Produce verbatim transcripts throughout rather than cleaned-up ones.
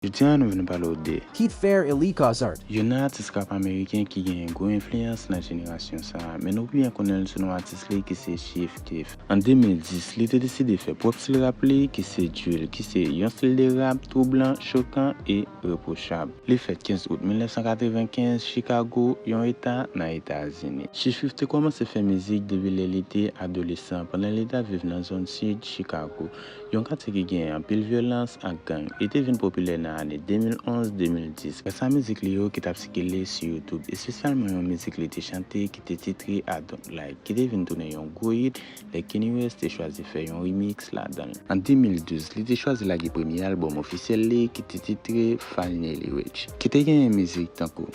Jodi a nou vin pale w de Keith Fair e Lee Cossard. Youn nan atis rap ameriken ki genyen gwo enfliyans nan jenerasyon sa a, men nou byen konnen l sou non atis li ki se Chief Keef. An de mil dis, li te deside fè pwòp stil rap li ki se drill, ki se yon stil de rap twoublan, chokan e repwochab. Li fèt kenz out mil nèf san katrevenkenz, Chicago, yon eta nan Etazini. Chief Keef te kòmanse fè mizik depi lè li te adolesan, pandan li t ap viv nan zòn sid Chicago, yon katye ki genyen anpil vyolans ak gang. Li te vin popilè nan ane de mil onz, de mil dis, gras a mizik li yo ki t ap sikile sou YouTube, espesyalman yon mizik li te chante ki te titre I Don't Like, ki te vin tounen yon gwo hit lè Kanye West te chwazi fè yon remix ladan l. An de mil douz, li te chwazi lage premye albòm ofisyèl li ki te titre Finally Rich, ki te genyen mizik tankou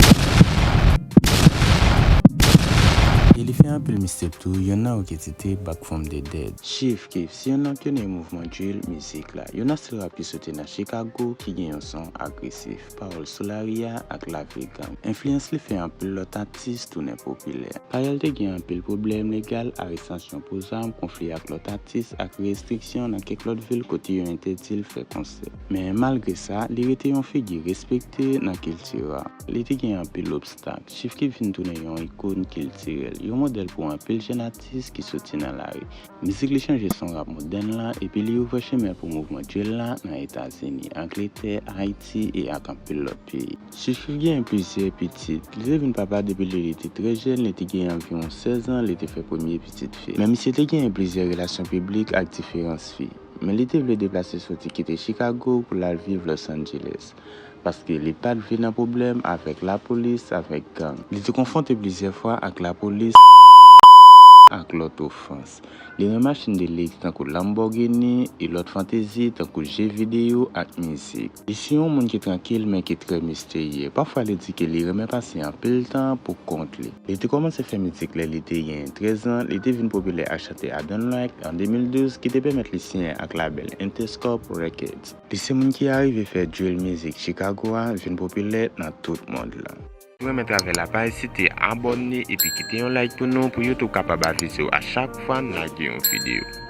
E li fè anpil mixtape tou, yonn nan yo ki titre Back From The Dead. Chief Keef se yonn nan pyonye mouvman drill mizik la, yon stil rap ki soti nan Chicago ki gen yon son agresif, pawòl sou lari a ak lavi gang. Enfliyans li fè anpil lòt atis tounen popilè. Payal te gen anpil pwoblèm legal, arestasyon pou zam, konfli ak lòt atis, ak restriksyon nan kèk lòt vil kote yo entèdi l fè konsè. Men malgre sa, li rete yon figi respekte nan kilti rap. Li te gen anpil obstak. Chief Keef vin tounen yon ikòn kiltirèl, yon modèl pou anpil jèn atis ki soti nan lari. Mizik li chanje son rap modèn la, epi li ouvè chemen pou mouvman drill la nan Etazini, Angletè, Ayiti e ak anpil lòt peyi. Chief Keef genyen plizyè pitit. Li te vin papa depi lè li te trè jèn, li te genyen anviwon sèz an, li te fè premye pitit fi. Men misye te genyen plizyè relasyon piblik ak diferans fi. Men li te vle deplase soti kite Chicago pou l al viv Los Angeles, paske li pa t vle nan pwoblèm avèk lapolis, avèk gang. Li te konfwonte plizyè fwa ak lapolis ak lòt ofans. Li renmen machin de liks tankou Lamborghini e lòt fantezi tankou je videyo ak mizik. Li se yon moun ki trankil men ki trè misterye. Pafwa li di ke li renmen pase anpil tan pou kont li. Li te kòmanse fè mizik lè li te gen trèz an, li te vin popilè ak chante I Don't Like an de mil douz ki te pèmèt li siyen ak labèl Interscope Records. Li se moun ki arive fè drill mizik Chicago a vin popilè nan tout mond lan. Si w renmen travay la, pa ezite abòne epi kite yon like pou nou pou YouTube kapab avize w a chak fwa n lage yon videyo.